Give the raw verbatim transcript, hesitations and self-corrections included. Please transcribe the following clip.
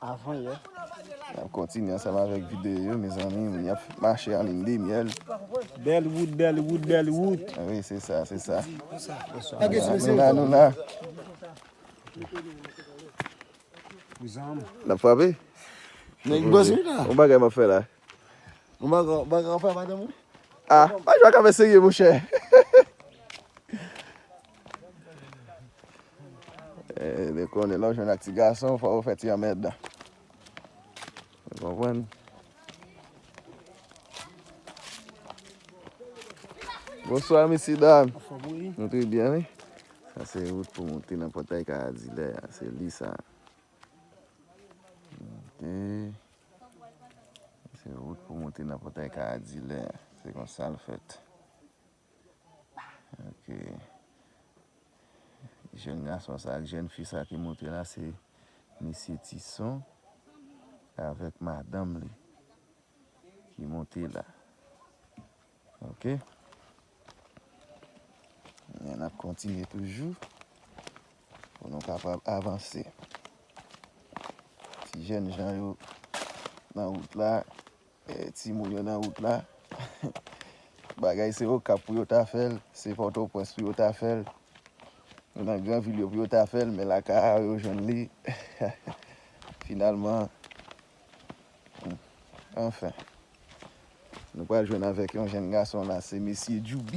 Avan yè. N ap kontinye ansanm avèk videyo yo, mezanmi. Moun y ap mache an liy de myèl. Bèl wout, bèl wout, bèl wout. Wi, se sa, se sa. Pa gen sou Nou la, nou la. Zanm. N ap frape? Nèg bòs wi la. Yon bagay m ap fè la. Yon bagay, bagay w fè madanm ou? Ah, pa jwe ak afè serye, monchè. Eh, de konnen lè w jwenn ak ti gason, fò w fè ti anmèd. Ou konprann? Bonswa, mesye dam. Anfòm wi. Nou trè byen, wi. Sa se wout pou monte nan pòtay Kadilè a. Se li sa. Ok. Se wout pou monte nan pòtay Kadilè a. Se konsa l fèt. Ok. Jèn gason sa ak jèn fi sa ki monte la, se mesye Tison avèk madanm li ki monte la. Ok. Men n ap kontinye toujou pou nou kapab avanse. Ti jèn jan yo nan wout la, eh, timoun yo nan wout la. Bagay se Okap pou yo ta fè l, se Pòtoprens pou yo ta fè l. Nan gran vil yo pou yo ta fè l, men lakay a yo jwenn li. Finalman, anfen, nou pral jwenn avèk yon jèn gason la, se mesye Djoubi.